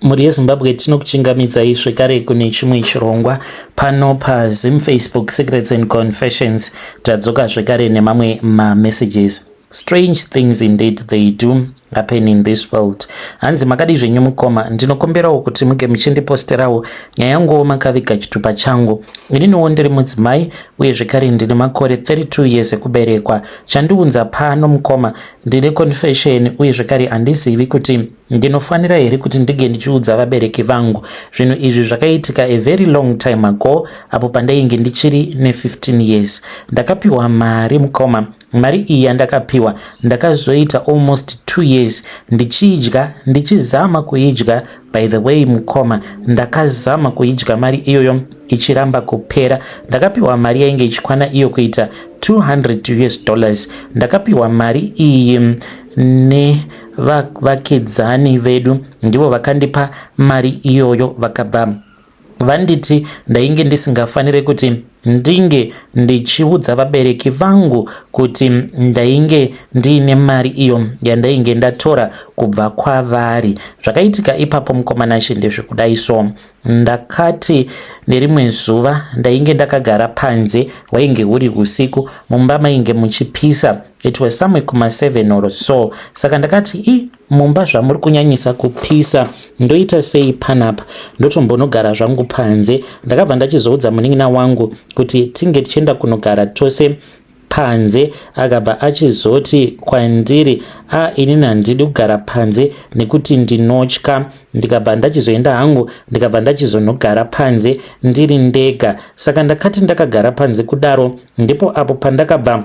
Mhuri yeZimbabwe, tinokuchingamidzai zvekare kune chimwe chirongwa pano paZim Facebook Secrets and Confessions. Tadzoka zvekare nemamwe mamessages. Strange things indeed they do happen in this world. Hanzi, "Makadi zvenyu mukoma? Ndinokumbirawo kuti muge muchindiposterawo nyaya yanguwo makaviga chitupa changu. Ininiwo ndiri mudzimai uye zvekare ndine makore 32 years ekuberekwa. Chandiunza pano mukoma, ndine confession uye zvekare handizivi kuti ndinofanira here kuti ndinge ndichiudza vabereki vangu zvinhu izvi. Zvakaitika a very long time ago, apo pandainge ndichiri ne15 years. Ndakapiwa mari mukoma. Mari iyi yandakapiwa, ndakazoita almost 2 years ndichiidya, ndichizama kuidya. By the way mukoma, ndakazama kuidya mari iyoyo, ichiramba kupera. Ndakapiwa mari yainge ichikwana iyo kuita $200 US. Ndakapiwa mari iyi nevavakidzani vedu, ndivo vakandipa mari iyoyo. Vakabva vanditi ndainge ndisingafaniri kuti ndinge ndichiudza vabereki vangu kuti ndainge ndiine mari iyo yandainge ndatora kubva kwavari. Zvakaitika ipapo mukoma Nashe ndezvekudai so. Ndakati nerimwe zuva ndainge ndakagara panze, hwainge huri usiku, mumba mainge muchipisa. It was somewhere kuma7 or so. Saka ndakati, 'I, mumba zvamuri kunyanyisa kupisa, ndoita sei panapa? Ndotombonogara zvangu panze.' Ndakabva ndachizoudza munin'ina wangu kuti tinge tichienda kunogara tose panze. Akabva achizoti kwandiri, 'A, inini handidi kugara panze nekuti ndinotya.' Ndikabva ndachizoenda hangu, ndikabva ndachizonogara panze ndiri ndega. Saka ndakati ndakagara panze kudaro, ndipo apo pandakabva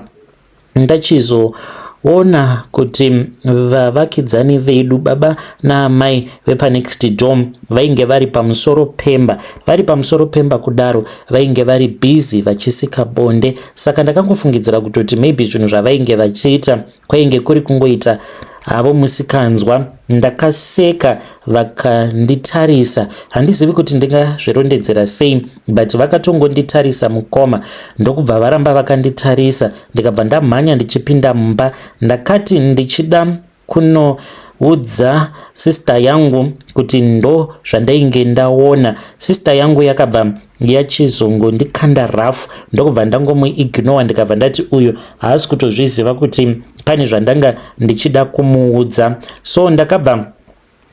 ndachizoona kuti vavakidzani vedu, baba naamai vepanext door, vainge vari pamusoro pemba. Vari pamusoro pemba kudaro, vainge vari busy vachisika bonde. Saka ndakangofungidzira kutoti maybe zvinhu zvavainge vachiita kwainge kuri kungoita havo musikanzwa. Ndakaseka vakanditarisa. Handizivi kuti ndingazvirondedzera sei, but vakatongonditarisa mukoma, ndokubva varamba vakanditarisa. Ndikabva ndamhanya ndichipinda mumba. Ndakati ndichida kunoudza sister yangu kuti ndo zvandainge ndaona, sister yangu yakabva yachizongondikanda rafu, ndokubva ndangomuignora. Ndikabva ndati uyu haasi kutozviziva kuti pane zvandanga ndichida kumuudza. So ndakabva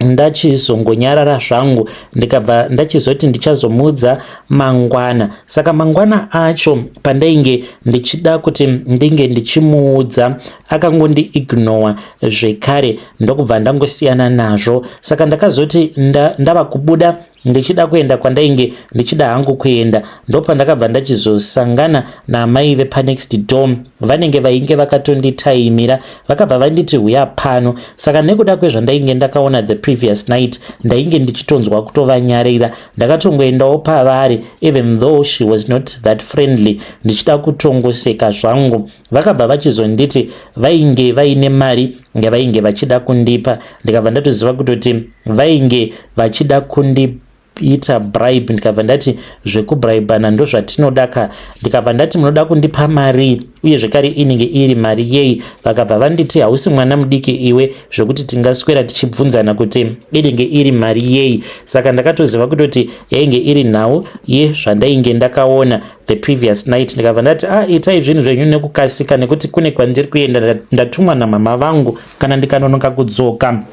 ndachizongonyarara zvangu, ndikabva ndachizoti ndichazomuudza mangwana. Saka mangwana acho pandainge ndichida kuti ndinge ndichimuudza, akangondiignora zvekare, ndokubva ndangosiyana nazvo. Saka ndakazoti ndava kubuda ndichida kuenda kwandainge ndichida hangu kuenda, ndopandakabva ndachizosangana naamai vepanext door vanenge vainge vakatonditaimira. Vakabva vanditi, 'Huya pano.' Saka nekuda kwezvandainge ndakaona the previous night, ndainge ndichitonzwa kutovanyarira. Ndakatongoendawo pavari, even though she was not that friendly, ndichida kutongoseka zvangu. Vakabva vachizonditi vainge vaine mari yavainge vachida kundipa. Ndikabva ndatoziva kutoti vainge vachida kundiita bribe. Ndikabva ndati, 'Zvekubribana ndozvatinoda ka.' Ndikabva ndati, 'Munoda kundipa mari, uye zvekare inenge iri mari yei?' Vakabva vanditi, 'Hausi mwana mudiki iwe zvekuti tingaswera tichibvunzana kuti inenge iri mari yei.' Saka ndakatoziva kutoti yainge iri nhau yezvandainge ndakaona the previous night. Ndikabva ndati, 'A, ah, itai zvinhu zvenyu nekukasika, nekuti kune kwandiri kuenda, ndatumwa namama vangu. Kana ndikanonoka kudzoka,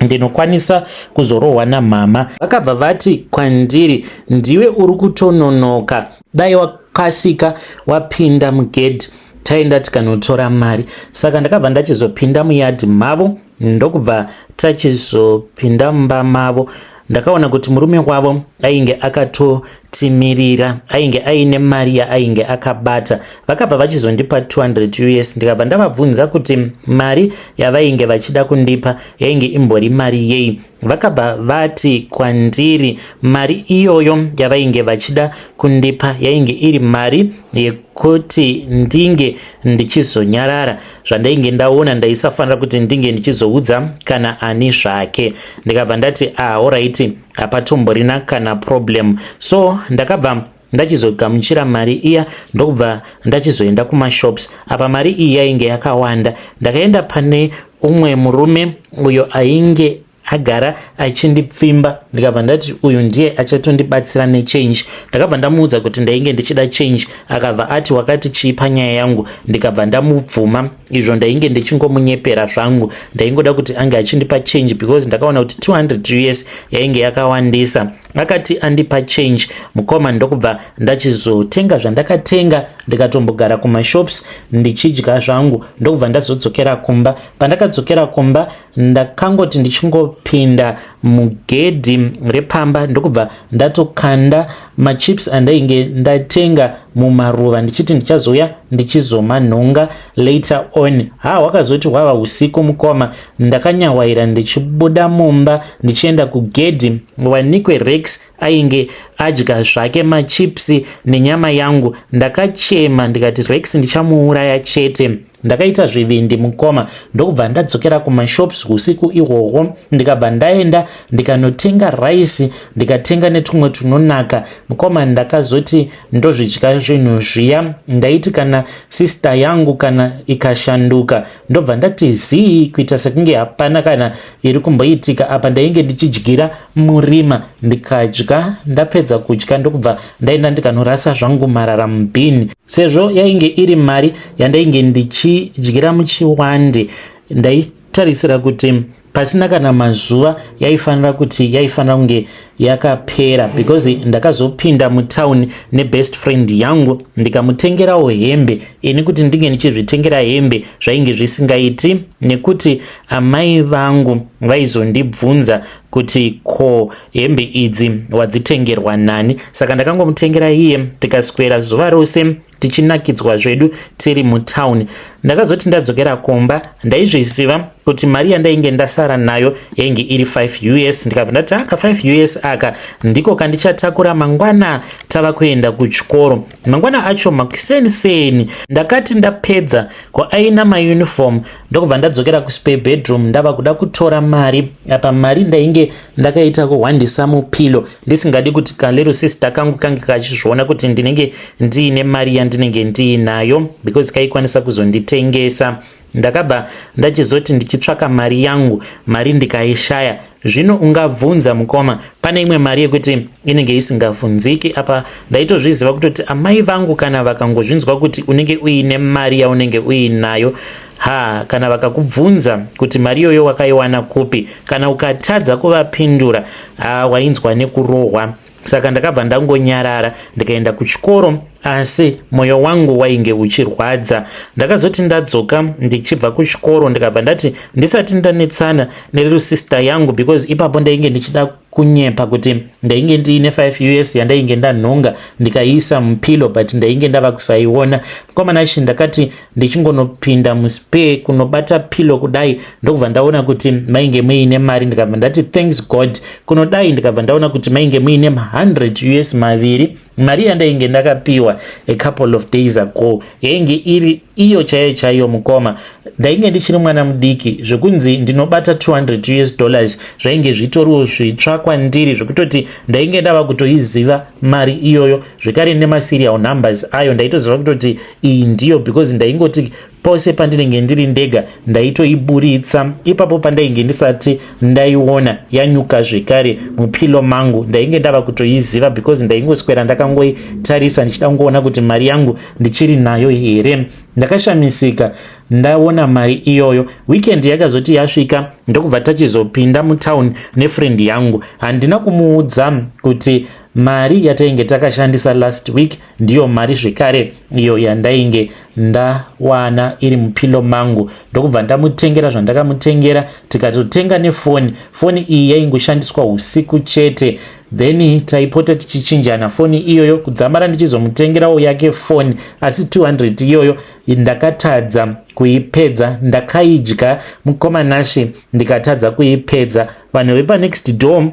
ndinokwanisa kuzorohwa namama.' Vakabva vati kwandiri, 'Ndiwe uri kutononoka. Dai wakasika wapinda mugedhi, taenda tikanotora mari.' Saka ndakabva ndachizopinda muyadhi mavo, ndokubva tachizopinda mumba mavo. Ndakaona kuti murume wavo ainge akatotimirira, ainge aine mari yaainge akabata. Vakabva vachizondipa 200 US. Ndikabva ndavabvunza kuti mari yavainge vachida kundipa yainge imbori mari yei. Vakabva vati kwandiri mari iyoyo yavainge vachida kundipa yainge iri mari yekuti ndinge ndichizonyarara. Zvandainge ndaona, ndaisafanira kuti ndinge ndichizoudza kana ani zvake. Ndikabva ndati, 'Ah, alright, hapatomborina kana problem.' So ndakabva ndachizogamuchira mari iya, ndokubva ndachizoenda kumashops. Apa mari iyi yainge yakawanda. Ndakaenda pane umwe murume uyo ainge Agara achindipfimba. Ndikabva ndati uyu ndiye achatondibatsira nechange. Ndakabva ndamuudza kuti ndainge ndichida change. Akabva ati, "Wakati chii panyaya yangu?" Ndikabva ndamubvuma izvo ndainge ndichingomunyepera zvangu. Ndaingoda kuti ange achindipa change because ndakaona kuti 200 US yainge yakawandisa. Akati andipa change, mukoma, ndokubva ndachizotenga zvandakatenga. Ndikatombogara kumashops ndichidya zvangu, ndokubva ndazodzokera kumba. Pandakadzokera kumba, ndakangoti ndichingopinda mugedhi repamba, ndokubva ndatokanda machips andainge ndatenga mumaruva, ndichiti ndichazouya ndichizomanhonga later on. Ha, wakazoti hwava usiku, mukoma, ndakanyawaira ndichibuda mumba ndichienda kugedhi, wanikwe Rex ainge adya zvake machips nenyama yangu. Ndakachema ndikati Rex ndichamuuraya chete. Ndakaita zvivindi, mukoma, ndokubva ndadzokera kumashops usiku ihwohwo. Ndikabva ndaenda ndikanotenga raisi, ndikatenga netumwe tunonaka. Mukoma, ndakazoti ndozvidya zvinhu zviya, ndaiti kana sister yangu kana ikashanduka, ndobva ndati zii, kuita sekunge hapana kana iri kumboitika. Apa ndainge ndichidyira murima. Ndikadya, ndapedza kudya, ndokubva ndaenda ndikanorasa zvangu marara mubhini, sezvo yainge iri mari yandainge ndichidyira muchiwande. Ndaitarisira kuti pasina kana mazuva yaifanira kunge yakapera, because ndakazopinda mutown nebest friend yangu, ndikamutengerawo hembe. Ini kuti ndinge ndichizvitengera hembe zvainge zvisingaiti, nekuti amai vangu vaizondibvunza kuti, "Ko hembe idzi wadzitengerwa nani?" Saka ndakangomutengera iye, tikaswera zuva rose tichinakidzwa zvedu tiri mutauni. Ndakazoti ndadzokera kumba, ndaizviziva kuti mari yandainge ndasara nayo yainge iri 5 US. Ndikabva ndati, "Aka 5 US aka ndiko kandichatakura mangwana tava kuenda kuchikoro." Mangwana acho makuseniseni, ndakati ndapedza kuaina mauniform, ndokubva ndadzokera kuspare bedroom. Ndava kuda kutora mari, apa mari ndainge ndakaita kuhwandisa mupillow, ndisingadi kuti kalero sister kangu kange kachizviona kuti ndinenge ndiine mari yandinenge ndiinayo, because kaikwanisa kuzonditengesa. Ndakabva ndachizoti ndichitsvaka mari yangu, mari ndikaishaya. Zvino ungabvunza, mukoma, pane imwe mari yekuti inenge isingabvunziki. Apa ndaitozviziva kutoti amai vangu kana vakangozvinzwa kuti unenge uine mari yaunenge uinayo, ha, kana vakakubvunza kuti mari iyoyo wakaiwana kupi, kana ukatadza kuvapindura, ha, wainzwa nekurohwa. Saka ndakabva ndangonyarara, ndikaenda kuchikoro, asi mwoyo wangu wainge uchirwadza. Ndakazoti ndadzoka ndichibva kuchikoro, ndikabva ndati ndisati ndanetsana nelittle sister yangu, because ipapo ndainge ndichida kunyepa kuti ndainge ndiine 5 US yandainge ndanhonga ndikaiisa mupillow, but ndainge ndava kusaiona. Mukomana, ndakati ndichingonopinda muspare kunobata pillow kudai, ndokubva ndaona kuti mainge muine mari. Ndikabva ndati, "Thanks God." Kunodai, ndikabva ndaona kuti mainge muine 100 US maviri. Mari yandainge ndakapiwa a couple of days ago yainge iri iyo chaiyo chaiyo. Mukoma, ndainge ndichiri mwana mudiki, zvekunzi ndinobata 200 US dollars zvainge zvitoriwo zvitsva kwandiri, zvekutoti ndainge ndava kutoiziva mari iyoyo zvekare nemaserial numbers ayo. Ndaitoziva kutoti iyi ndiyo, because ndaingoti pose pandinenge ndiri ndega ndaitoiburitsa. Ipapo pandainge ndisati ndaiona yanyuka zvekare mupillow mangu, ndainge ndava kutoiziva, because ndaingoswera ndakangoitarisa ndichida kungoona kuti mari yangu ndichiri nayo here. Ndakashamisika ndaona mari iyoyo. Weekend yakazoti yasvika, ndokubva tachizopinda mutown nefriend yangu. Handina kumuudza kuti mari yatainge takashandisa last week ndiyo mari zvekare iyo yandainge ndawana iri mupillow mangu. Ndokubva ndamutengera zvandakamutengera, tikatotenga nefoni. Foni iyi yaingoshandiswa usiku chete, then taipota tichichinjana foni iyoyo kudzamara ndichizomutengerawo yake foni. Asi 200 iyoyo ndakatadza kuipedza. Ndakaidya, mukomanashe, ndikatadza kuipedza. Vanhu vepanext door,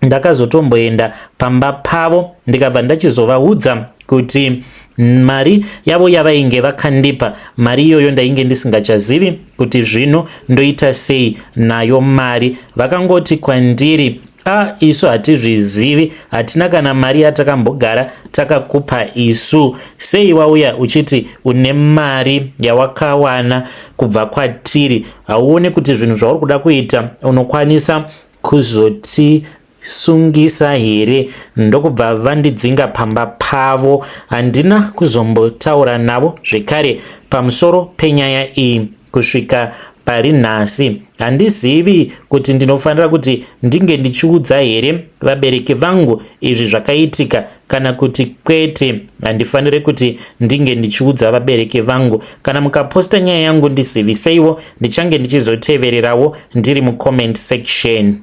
ndakazotomboenda pamba pavo, ndikabva ndachizovaudza kuti mari yavo yavainge vakandipa, mari iyoyo ndainge ndisingachazivi kuti zvino ndoita sei nayo mari. Vakangoti kwandiri, "A, isu hatizvizivi, hatina kana mari yatakambogara takakupa isu. Sei wauya uchiti une mari yawakawana kubva kwatiri? Hauoni kuti zvinhu zvauri kuda kuita unokwanisa Kuzotisungisa here ndokubva vandidzinga pamba pavo. Handina kuzombotaura navo zvekare pamusoro penyaya iyi kusvika pari nhasi. Handizivi kuti ndinofanira kuti ndinge ndichiudza here vabereki vangu izvi zvakaitika kana kuti kwete. Handifanire kuti ndinge ndichiudza vabereki vangu. Kana mukaposta nyaya yangu ndiziviseiwo, ndichange ndichizotevererawo ndiri mucomment section.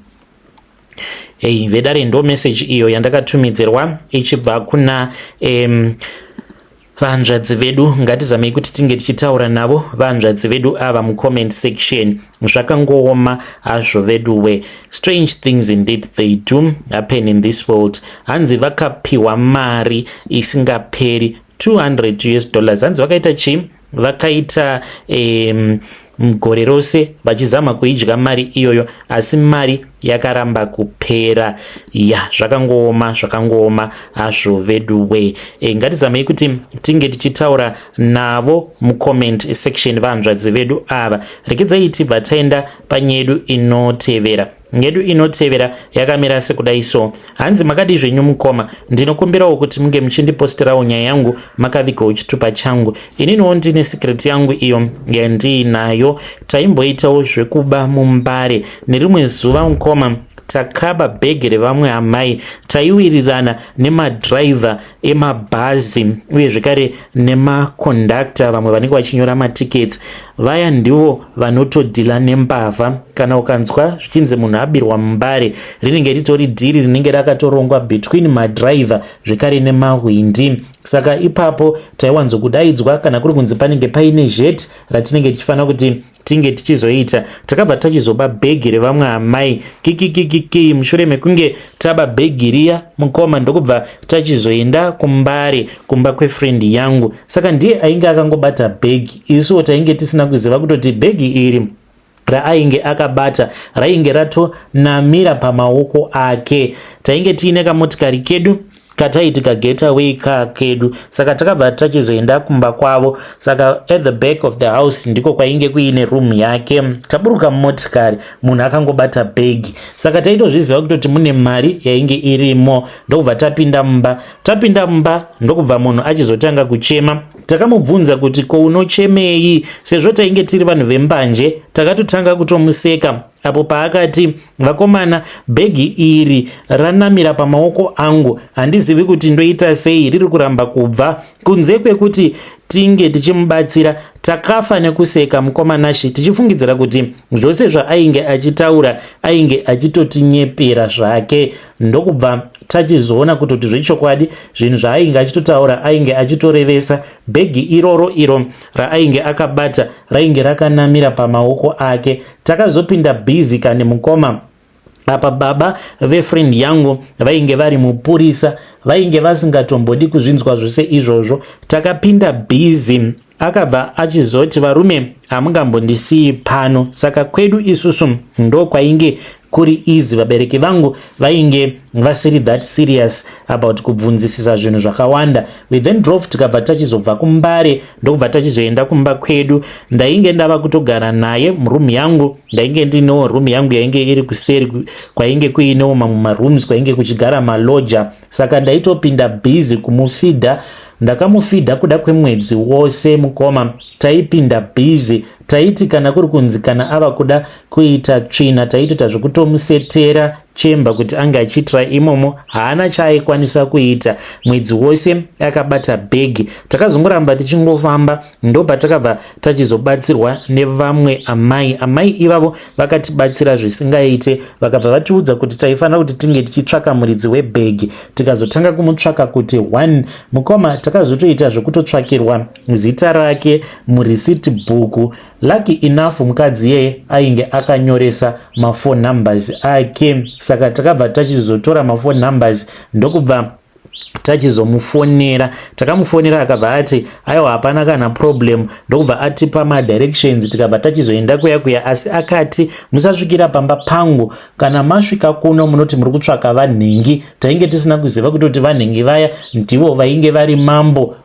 Hey, vedare, ndo message iyo yandakatumidzirwa ichibva kuna vanzvadzi vedu. Ngatizamei kuti tinge tichitaura navo vanzvadzi vedu ava mucomment section. Zvakangooma hazvo veduwe. Strange things indeed, they do happen in this world. Hanzi vakapiwa mari isingaperi, 200 US dollars. Hanzi vakaita chii? Vakaita gore rose vachizama kuidya mari iyoyo, asi mari yakaramba kupera. Ya, zvakangooma, zvakangooma hazvo veduwe. Ngatizamei kuti tinge tichitaura navo mucomment section vanzvadzi vedu ava. Rekedzai tibva taenda panyedu inotevera. Nyedu inotevera yakamira sekudai so. Hanzi, "Makadi zvenyu mukoma? Ndinokumbirawo kuti munge muchindiposterawo nyaya yangu makavigawo chitupa changu. Ininiwo ndine secret yangu iyo yandiinayo. Taimboitawo zvekuba muMbare. Nerimwe zuva mukoma, takaba bhegi revamwe amai. Taiwirirana nemadhiraivha emabhazi uye zvekare nemakondakta, vamwe vanenge vachinyora matickets vaya, ndivo vanotodhila nembavha. Kana ukanzwa zvichinzi munhu abirwa muMbare, rinenge ritori dhiri rinenge rakatorongwa between madhiraivha zvekare nemahwindi. Saka ipapo taiwanzokudaidzwa kana kuri kunzi panenge paine zhet ratinenge tichifanira kuti tinge tichizoita. Takabva tachizoba bhegi revamwe amai kikikikiki. Mushure mekunge taba bhegi riya mukoma, ndokubva tachizoenda kuMbare kumba kwefriend yangu. Saka ndiye ainge akangobata bhegi, isuwo tainge tisina kuziva kutoti bhegi iri raainge akabata rainge ratonamira pamaoko ake. Tainge tiine kamotikari kedu kataiti kagetaway car kedu, saka takabva tachizoenda kumba kwavo. Saka at the back of the house ndiko kwainge kuine room yake. Taburuka mumotikari, munhu akangobata bhegi, saka taitozviziva kutoti mune mari yainge irimo. Ndokubva tapinda mumba. Tapinda mumba, ndokubva munhu achizotanga kuchema. Takamubvunza kuti, 'Ko unochemei?' Sezvo tainge tiri vanhu vembanje, takatotanga kutomuseka apo paakati, 'Vakomana, bhegi iri ranamira pamaoko angu, handizivi kuti ndoita sei, riri kuramba kubva kunze kwekuti tinge tichimubatsira.' Takafa nekuseka mukomanashi, tichifungidzira kuti zvose zvaainge achitaura ainge achitotinyepera zvake. Ndokubva tachizoona kutoti zvechokwadi zvinhu zvaainge achitotaura ainge achitorevesa. Bhegi iroro iro raainge akabata rainge rakanamira pamaoko ake. Takazopinda busy kane mukoma. Apa baba vefriend yangu vainge vari mupurisa, vainge vasingatombodi kuzvinzwa zvose izvozvo. Takapinda busy. Akabva achizoti, 'Varume, hamungambondisiyi pano.' Saka kwedu isusu ndo kwainge kuri easy, vabereki vangu vainge vasiri that serious about kubvunzisisa zvinhu zvakawanda. We then drove, tikabva tachizobva kuMbare, ndokubva tachizoenda kumba kwedu. Ndainge ndava kutogara naye muroom yangu. Ndainge ndinewo room yangu yainge iri kuseri kwainge kuinewo mamwe marooms kwainge kuchigara maloja. Saka ndaitopinda busy kumufidha. Ndakamufidha kuda kwemwedzi wose mukoma. Taipinda busy, taiti kana kuri kunzi kana ava kuda kuita tsvina, taitoita zvekutomusetera chemba kuti ange achiitira imomo. Haana chaaikwanisa kuita mwedzi wose akabata bhegi. Takazongoramba tichingofamba, ndopatakabva tachizobatsirwa nevamwe amai. Amai ivavo vakatibatsira zvisingaite. Vakabva vatiudza kuti taifanira kuti tinge tichitsvaka muridzi webhegi. Tikazotanga kumutsvaka kuti one mukoma, takazotoita zvekutotsvakirwa zita rake mureceipt book. Lucky enough, mukadzi iyeye ainge akanyoresa maphone numbers ake, saka takabva tachizotora maphone numbers, ndokubva tachizomufonera. Takamufonera, akabva ati, 'Aiwa, hapana kana problem.' Ndokubva atipa madirections, tikabva tachizoenda kuya kuya. Asi akati, 'Musasvikira pamba pangu. Kana masvika kuno, munoti muri kutsvaka vanhingi.' Tainge tisina kuziva kutoti vanhingi vaya ndivo vainge vari mambo.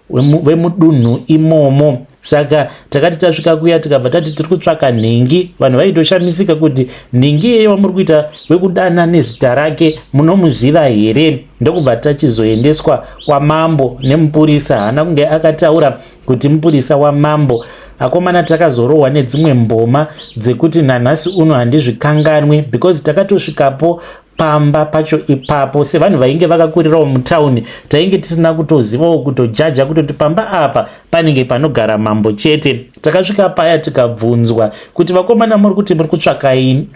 Vemudunhu imomo. Saka takati tasvika kuya, tikabva tati tiri kutsvaka nhingi. Vanhu vaitoshamisika kuti, "Nhingi iyeye wamuri kuita wekudana nezita rake munomuziva here?" Ndokubva tachizoendeswa kwamambo nemupurisa. Haana kunge akataura kuti mupurisa wamambo. Akomana, takazorohwa nedzimwe mboma dzekuti nanhasi uno handizvikanganwe, because takatosvikapo pamba pacho ipapo sevanhu vainge vakakurirawo mutauni, tainge tisina kutozivawo kutojaja kutoti pamba apa panenge panogara mambo chete. Takasvika paya, tikabvunzwa kuti, "Vakomana, muri kuti muri kutsvaka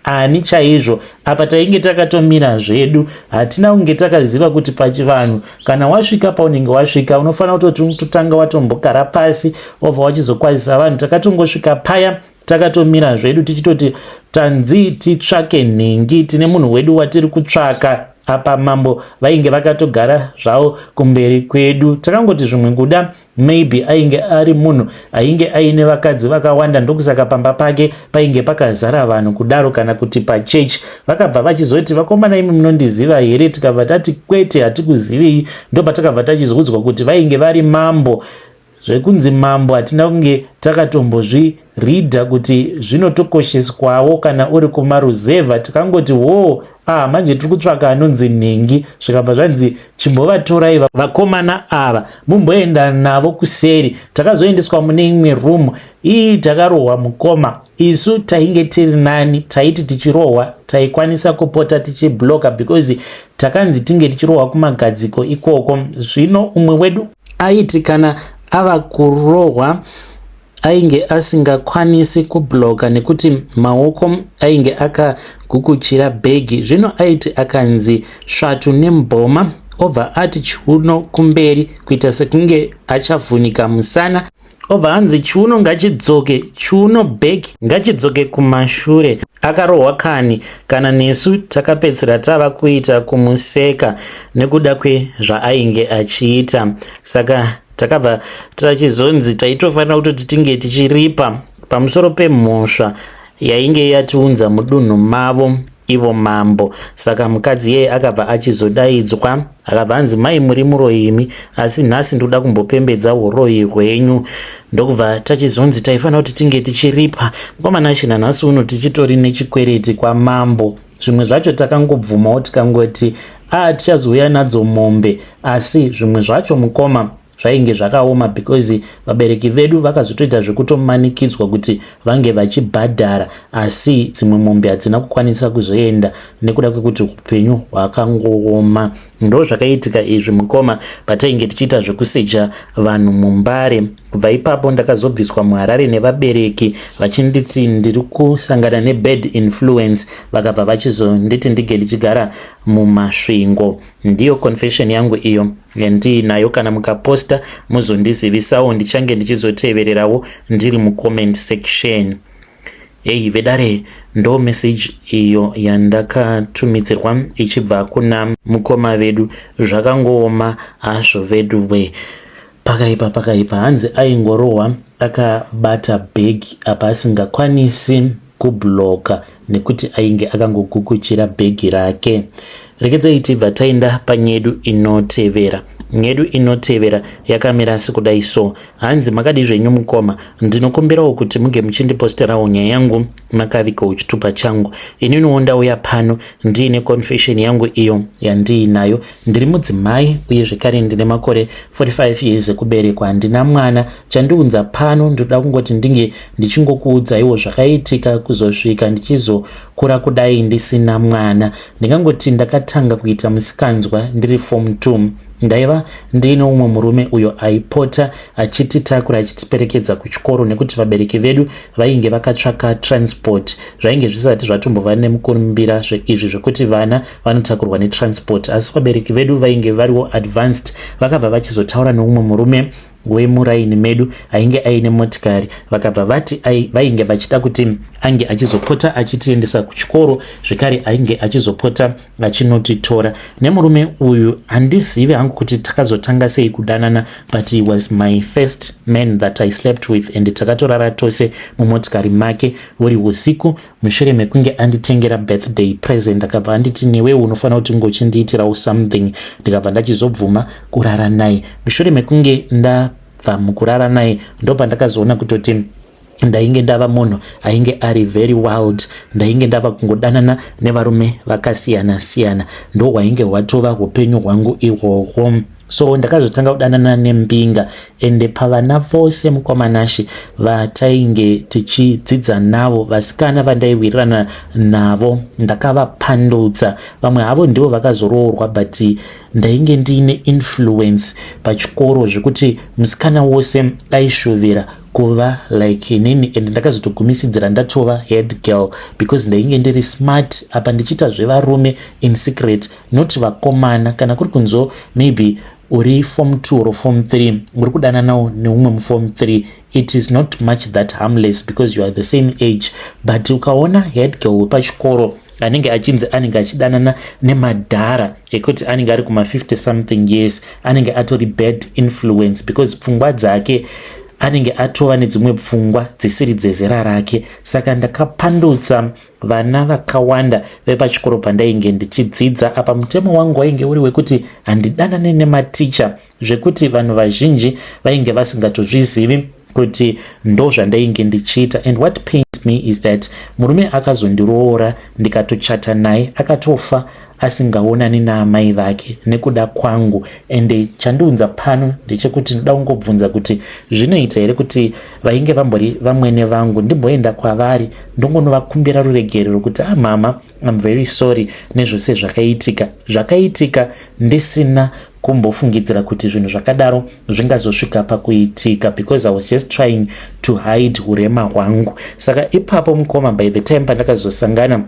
ani chaizvo?" Apa tainge takatomira zvedu, hatina kunge takaziva kuti pachivanhu kana wasvika paunenge wasvika unofanira kutoti utotanga watombogara pasi, wobva wachizokwazisa vanhu. Takatongosvika paya takatomira zvedu, tichitoti tanzi titsvake nhingi, tine munhu wedu watiri kutsvaka. Apa mambo vainge vakatogara zvavo kumberi kwedu. Takangoti zvimwe kuda maybe ainge ari munhu ainge aine vakadzi vakawanda, ndokusaka pamba pake painge pakazara vanhu kudaro, kana kuti pachechi. Vakabva vachizoti, "Vakomana, imi munondiziva here?" Tikabva tati, "Kwete, hatikuzivei." Ndopatakabva tachizoudzwa kuti vainge vari mambo. Zvekunzi mambo hatina kunge takatombozviridha kuti zvinotokosheswawo kana uri kumaruzevha. Tikangoti, "Wo, ah, manje tiri kutsvaka anonzi nhingi." Zvikabva zvanzi, "Chimbovatorai vakomana ava, mumboenda navo kuseri." Takazoendeswa mune imwe room iyi, takarohwa mukoma. Isu tainge tiri nani, taiti tichirohwa taikwanisa kupota tichibloka, because takanzi tinge tichirohwa kumagadziko ikoko. Zvino umwe wedu aiti kana ava kurohwa ainge asingakwanisi kubloka nekuti maoko ainge akagukuchira bhegi. Zvino aiti akanzi svatu nemboma, obva ati chiuno kumberi kuita sekunge achavhunika musana, obva anzi chiuno ngachidzoke, chiuno back, ngachidzoke kumashure. Akarohwa kani, kana nesu takapedzisira tava kuita kumuseka nekuda kwezvaainge achiita. Saka takabva tachizonzi taitofanira kutoti tinge tichiripa pamusoro pemhosva yainge yatiunza mudunhu mavo ivo mambo. Saka mukadzi iyeye akabva achizodaidzwa, akabva anzi, "Mai, muri muroyi imi, asi nhasi ndoda kumbopembedza uroyi hwenyu." Ndokubva tachizonzi taifanira kuti tinge tichiripa. Mukomana, china nhasi uno tichitori nechikwereti kwamambo. Zvimwe zvacho takangobvumawo, tikangoti a tichazouya nadzo mombe, asi zvimwe zvacho, mukoma, zvainge zvakaoma, because vabereki vedu vakazotoita zvekutomanikidzwa kuti vange vachibhadhara, asi dzimwe mombe hadzina kukwanisa kuzoenda nekuda kwekuti upenyu hwakangooma. Ndo zvakaitika izvi, mukoma, patainge tichiita zvekuseja vanhu muMbare. Kubva ipapo ndakazobviswa muHarare nevabereki vachinditi ndiri kusangana nebad influence. Vakabva vachizonditi ndige ndichigara muMasvingo. Ndiyo confession yangu iyo yandiinayo. Kana mukaposta, muzondizivisawo, ndichange ndichizotevererawo ndiri mucomment section. Ei vedare, ndo message iyo yandakatumidzirwa ichibva kuna mukoma vedu. Zvakangooma hazvo vedu we, pakaipa, pakaipa. Hanzi aingorohwa akabata bhegi apa asingakwanisi kubloka nekuti ainge akangogukuchira bhegi rake. Rekedzai tibva taenda panyedu inotevera. Nyedu inotevera yakamira sekudai so. Hanzi, "Makadi zvenyu mukoma? Ndinokumbirawo kuti muge muchindiposterawo nyaya yangu makavikawo chitupa changu. Ininiwo ndauya pano ndiine confession yangu iyo yandiinayo. Ndiri mudzimai uye zvekare ndine makore 45 years ekuberekwa. Handina mwana. Chandiunza pano, ndoda kungoti ndinge ndichingokuudzaiwo zvakaitika kuzosvika ndichizokura kudai ndisina mwana. Ndingangoti ndakatanga kuita musikanzwa ndiri form 2. Ndaiva ndiine umwe murume uyo aipota achititakura, achitiperekedza kuchikoro, nekuti vabereki vedu vainge vakatsvaka transport. Zvainge zvisati zvatombova nemukurumbira izvi zvekuti vana vanotakurwa netransport, asi vabereki vedu vainge variwo advanced. Vakabva vachizotaura neumwe murume wemuraini medu ainge aine motikari. Vakabva vati vainge vachida kuti ange achizopota achitiendesa kuchikoro, zvekare ainge achizopota achinotitora. Nemurume uyu handizivi hangu kuti takazotanga sei kudanana, but he was my first man that I slept with, and takatorara tose mumotikari make uri usiku, mushure mekunge anditengera birthday present. Akabva anditi, 'Newewo unofanira kuti ngochindiitirawo something.' Ndikabva ndachizobvuma kurara naye mushure mekunge nda Pandakabva mukurara naye, ndopandakazoona kutoti ndainge ndava munhu ainge ari very wild. Ndainge ndava kungodanana nevarume vakasiyana siyana. Ndo hwainge hwatova upenyu hwangu ihwohwo. So ndakazotanga kudanana nembinga, ende pavana vose, mukoma Nashe, vatainge tichidzidza navo, vasikana vandaiwirirana navo, ndakavapandutsa. Vamwe havo ndivo vakazoroorwa, but ndainge ndiine influence pachikoro zvekuti musikana wose aishuvira kuva like inini. And ndakazotogumisidzira ndatova head girl because ndainge ndiri smart, apa ndichiita zvevarume in secret, not vakomana. Kana kuri kunzo maybe uri form 2 or form 3, uri kudananawo neumwe muform 3, it is not much that harmless because you are the same age. But ukaona head girl wepachikoro anenge achinzi anenge achidanana nemadhara ekuti anenge ari kuma50 something years, anenge atori bad influence because pfungwa dzake anenge atova nedzimwe pfungwa dzisiri dzezera rake. Saka ndakapandutsa vana vakawanda vepachikoro pandainge ndichidzidza. Apa mutemo wangu wainge uri wekuti handidanane nematicha, zvekuti vanhu vazhinji vainge vasingatozvizivi kuti ndo zvandainge ndichiita. And what pains me is that murume akazondiroora, ndikatochata naye, akatofa asingaonani naamai vake nekuda kwangu. Ende chandiunza pano ndechekuti ndoda kungobvunza kuti zvinoita here kuti vainge vambori vamwene vangu ndimboenda kwavari, ndongonovakumbira ruregerero kuti, "Ah mama, I'm very sorry nezvose zvakaitika. Zvakaitika ndisina kumbofungidzira kuti zvinhu zvakadaro zvingazosvika pakuitika, because I was just trying to hide urema hwangu." Saka ipapo, mukoma, by the time pandakazosangana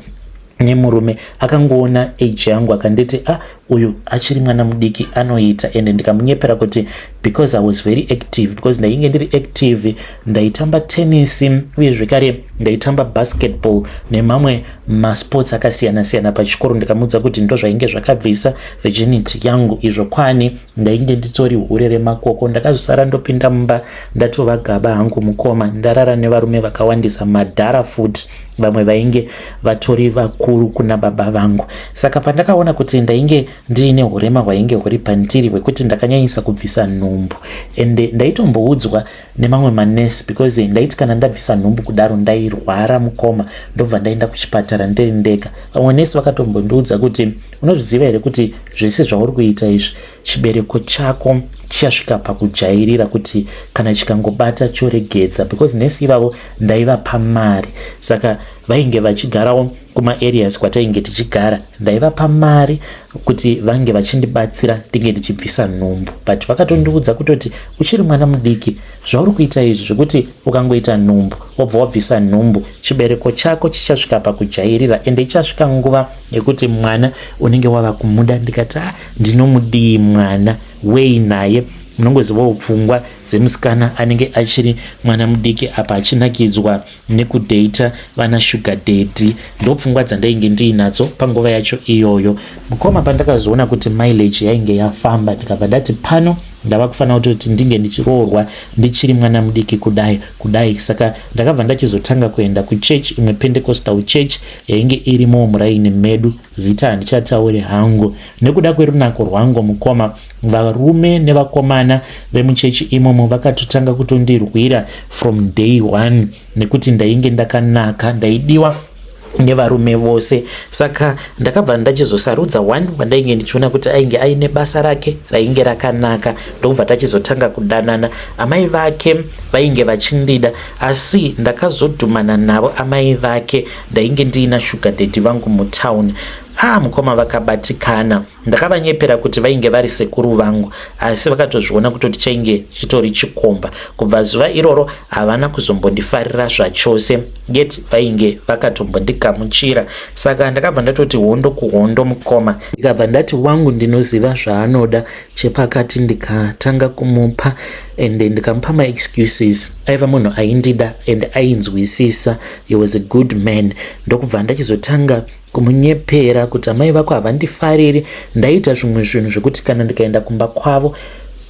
nemurume, akangoona age yangu akanditi, "Ah, uyu achiri mwana mudiki, anoita." Ende ndikamunyepera kuti because I was very active, because ndainge ndiri active, ndaitamba tennis, uye zvekare ndaitamba basketball nemamwe masports akasiyana siyana pachikoro. Ndikamuudza kuti ndo zvainge zvakabvisa virginity yangu izvo, kwani ndainge nditori hure remakoko. Ndakazosara ndopinda mumba ndatova gaba hangu, mukoma, ndarara nevarume vakawandisa, madhara futi, vamwe vainge vatori vakuru kuna baba vangu. Saka pandakaona kuti ndainge ndiine urema hwainge huri pandiri hwekuti ndakanyanyisa kubvisa nhumbu, ende ndaitomboudzwa nemamwe manesi, because ndaiti kana ndabvisa nhumbu kudaro ndairwara, mukoma, ndobva ndaenda kuchipatara ndiri ndega. Vamwe nesi vakatombondiudza kuti, "Unozviziva here kuti zvese zvauri kuita izvi, chibereko chako chichasvika pakujairira kuti kana chikangobata choregedza?" Because nesi ivavo ndaivapa mari, saka vainge vachigarawo kumaareas kwatainge tichigara. Ndaivapa mari kuti vange vachindibatsira ndinge ndichibvisa nhumbu, but vakatondiudza kutoti, "Uchiri mwana mudiki, zvauri kuita izvi zvekuti ukangoita nhumbu wobva wabvisa nhumbu, chibereko chako chichasvika pakujairira, ende ichasvika nguva yekuti mwana unenge wava kumuda." Ndikati, "A, ndinomudii mwana wei naye?" Munongozivawo pfungwa dzemusikana anenge achiri mwana mudiki, apa achinakidzwa nekudheita vana sugar daddy. Ndo pfungwa dzandainge ndiinadzo panguva yacho iyoyo, mukoma. Pandakazoona kuti mileage yainge yafamba, ndikabva ndati pano ndava kufanira kutoti ndinge ndichiroorwa ndichiri mwana mudiki kudai kudai. Saka ndakabva ndachizotanga kuenda kuchechi, imwe Pentecostal church yainge irimo muraini medu, zita handichatauri hangu. Nekuda kwerunako rwangu, mukoma, varume nevakomana vemuchechi imomo vakatotanga kutondirwira from day one, nekuti ndainge ndakanaka, ndaidiwa nevarume vose. Saka ndakabva ndachizosarudza one wandainge ndichiona kuti ainge aine basa rake rainge rakanaka, ndokubva tachizotanga kudanana. Amai vake vainge vachindida, asi ndakazodhumana navo amai vake ndainge ndiina sugar daddy vangu mutown. Ah, mukoma, vakabatikana. Ndakavanyepera kuti vainge vari sekuru vangu, asi vakatozviona kutoti chainge chitori chikomba. Kubva zuva iroro havana kuzombondifarira zvachose, yet vainge vakatombondigamuchira. Saka ndakabva ndatoti hondo kuhondo, mukoma. Ndikabva ndati wangu ndinoziva zvaanoda chepakati, ndikatanga kumupa, ende ndikamupa maexcuses. Aiva munhu aindida and ainzwisisa, he was a good man. Ndokubva ndachizotanga kumunyepera kuti amai vako havandifariri. Ndaita zvimwe zvinhu zvekuti kana ndikaenda kumba kwavo,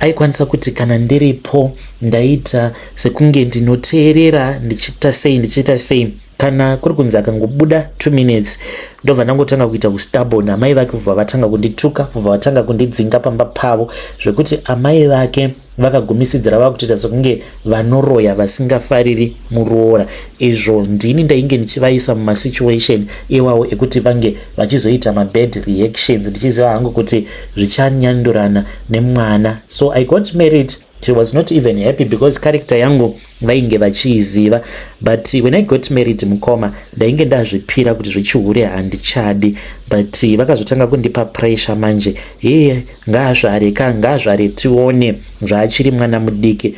aikwanisa kuti kana ndiripo ndaita sekunge ndinoteerera, ndichiita sei, ndichiita sei. Kana kuri kunzi akangobuda 2 minutes, ndobva ndangotanga kuita ustubborn. Amai vake kubva vatanga kundituka, kubva vatanga kundidzinga pamba pavo, zvekuti amai vake vakagumisidzira vakutoita sekunge vanoroya, vasingafariri muroora. Izvo ndini ndainge ndichivaisa mumasituation iwawo ekuti vange vachizoita mabad reactions, ndichiziva hangu kuti zvichanyandurana nemwana. So I got married. She was not even happy because character yangu vainge vachiiziva. But when I got married, mukoma, ndainge ndazvipira kuti zvechihure handichadi, but vakazotanga kundipa pressure manje. Heye, ngaazvare ka, ngaazvare tione, zvaachiri mwana mudiki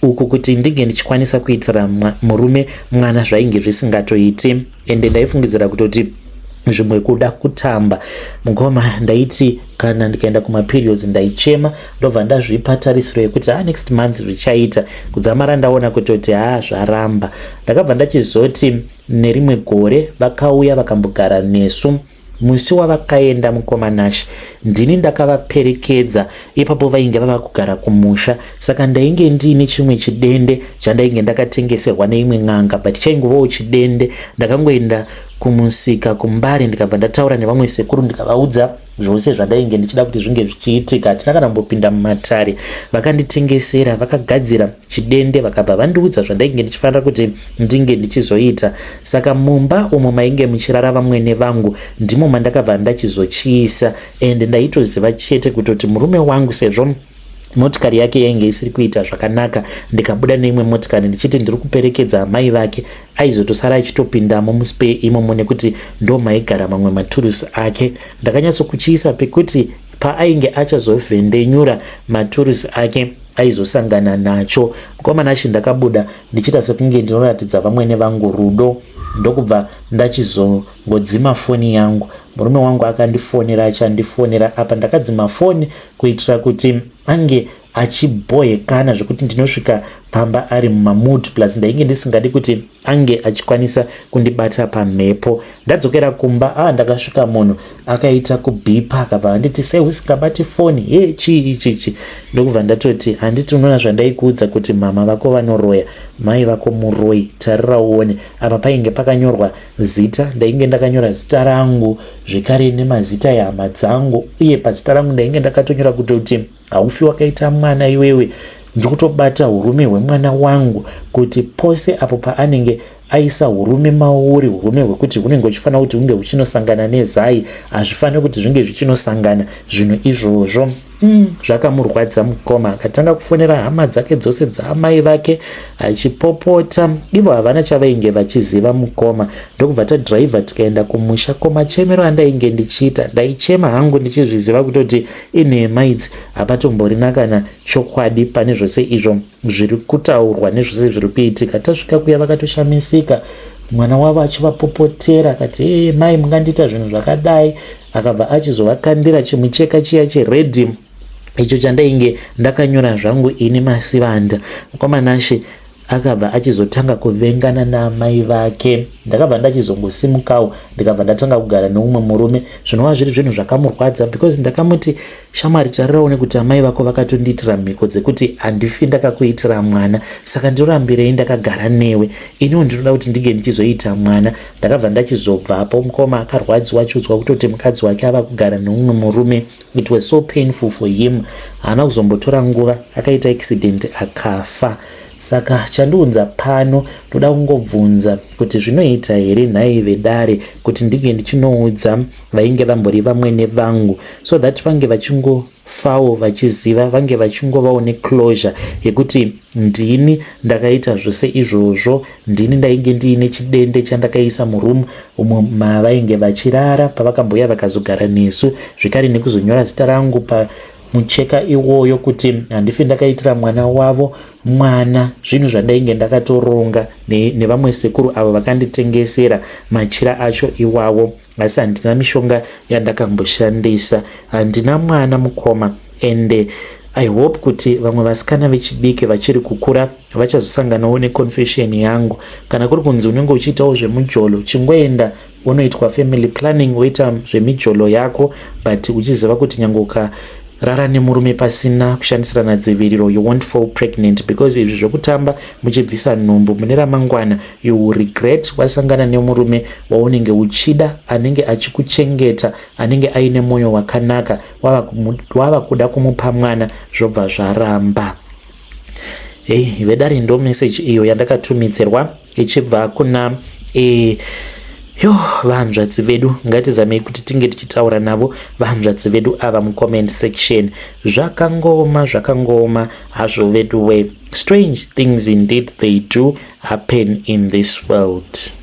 uku. Kuti ndinge ndichikwanisa kuitira murume mwana zvainge zvisingatoiti, ende ndaifungidzira kutoti zvimwe kuda kutamba. Mukoma, ndaiti kana ndikaenda kumaperiods ndaichema, ndobva ndazvipa tarisiro yekuti ha, next month zvichaita. Kudzamara ndaona kutoti ha, zvaramba. Ndakabva ndachizoti nerimwe gore vakauya vakambogara nesu. Musi wavakaenda, mukoma Nashe, ndini ndakavaperekedza. Ipapo vainge vava kugara kumusha, saka ndainge ndiine chimwe chidende chandainge ndakatengeserwa neimwe n'anga, but chaingovawo chidende. Ndakangoenda kumusika kuMbare, ndikabva ndataura nevamwe sekuru, ndikavaudza zvose zvandainge ndichida kuti zvinge zvichiitika. Hatina kana kumbopinda mumatare. Vakanditengesera, vakagadzira chidende, vakabva vandiudza zvandainge ndichifanira kuti ndinge ndichizoita. Saka mumba umo mainge muchirara vamwene vangu ndimo mandakabva ndachizochiisa, and ndaitoziva chete kutoti murume wangu, sezvo motikari yake yainge isiri kuita zvakanaka, ndikabuda neimwe motikari ndichiti ndiri kuperekedza amai vake, aizotosara achitopindamo muspare imomo nekuti ndo maigara mamwe maturusi ake. Ndakanyatsokuchiisa pekuti paainge achazovhendenyura maturusi ake aizosangana nacho. Mukoma Nashe, ndakabuda ndichiita sekunge ndinoratidza vamwene vangu rudo, ndokubva ndachizongodzima foni yangu. Murume wangu akandifonera, achandifonera apa ndakadzima foni kuitira kuti ange achibhohekana zvekuti ndinosvika pamba ari mumamood. Plus ndainge ndisingadi kuti ange achikwanisa kundibata pamhepo. Ndadzokera kumba, a, ndakasvika munhu akaita kubhipa, akabva anditi, "Sei usingabati foni? He, chii ichichi?" Ndokubva ndatoti, "Handiti unoona zvandaikuudza kuti mama vako vanoroya? Mai vako muroi, tarira uone." Apa painge pakanyorwa zita, ndainge ndakanyora zita rangu zvekare nemazita ehama dzangu, uye pazita rangu ndainge ndakatonyora kutoti, "Haufi wakaita mwana iwewe. Ndiri kutobata urume hwemwana wangu kuti pose apo paanenge aisa urume mauri, urume hwekuti hunenge huchifanira kuti hunge huchinosangana nezai, hazvifaniri kuti zvinge zvichinosangana zvinhu izvozvo." Zvakamurwadza mukoma. Akatanga kufonera hama dzake dzose dzaamai vake achipopota. Ivo havana chavainge vachiziva, mukoma. Ndokubva tadhiraivha tikaenda kumusha. Komachemero andainge ndichiita, ndaichema hangu ndichizviziva kutoti inhema idzi, hapatomborina kana chokwadi pane zvose izvo zviri kutaurwa nezvose zviri kuitika. Tasvika kuya, vakatoshamisika mwana wavo achivapopotera, akati, "E, mai, mungandiita zvinhu zvakadai?" Akabva achizovakandira chimucheka chiya chered icho chandainge ndakanyora zvangu ini masivanda. Mukoma Nashe, akabva achizotanga kuvengana naamai vake. Ndakabva ndachizongosimukawo, ndikabva ndatanga kugara neumwe murume, zvinova zviri zvinhu zvakamurwadza because ndakamuti, "Shamwari, tarirawo nekuti amai vako vakatondiitira mhiko dzekuti handifi ndakakuitira mwana, saka ndorambirei ndakagara newe? Iniwo ndinoda kuti ndinge ndichizoita mwana." Ndakabva ndachizobvapo. Mukoma, akarwadziwa achiudzwa kutoti mukadzi wake ava kugara neumwe murume. It was so painful for him. Haana kuzombotora nguva, akaita accident akafa. Saka chandiunza pano, ndoda kungobvunza kuti zvinoita here nhai vedare kuti ndinge ndichinoudza vainge vambori vamwene vangu, so that vange vachingofawo vachiziva, vange vachingovawo neclosure yekuti ndini ndakaita zvose izvozvo, ndini ndainge ndiine chidende chandakaisa muroom umo mavainge vachirara pavakambouya vakazogara nesu, zvekare nekuzonyora zita rangu pamucheka iwoyo kuti handifi ndakaitira mwana wavo mwana, zvinhu zvandainge ndakatoronga nevamwe sekuru avo vakanditengesera machira acho iwawo, asi handina mishonga yandakamboshandisa, handina mwana, mukoma. Ende I hope kuti vamwe vasikana vechidiki vachiri kukura vachazosanganawo neconfession yangu. Kana kuri kunzi unenge uchiitawo zvemujolo, chingoenda unoitwa family planning, woita zvemijolo yako, but uchiziva kuti nyange Rara nemurume pasina kushandisirana dziviriro, you won't fall pregnant, because izvi zvokutamba muchibvisa nhumbu, mune ramangwana you will regret. Wasangana nemurume waunenge uchida, anenge achikuchengeta, anenge aine mwoyo wakanaka, wava kuda kumupa mwana, zvobva zvaramba. Hei vedare, ndo message iyo yandakatumidzirwa ichibva kuna yo vahanzvadzi vedu. Ngatizamei kuti tinge tichitaura navo vahanzvadzi vedu ava mucomment section. Zvakangoma, zvakangoma hazvo vedu we. Strange things indeed, they do happen in this world.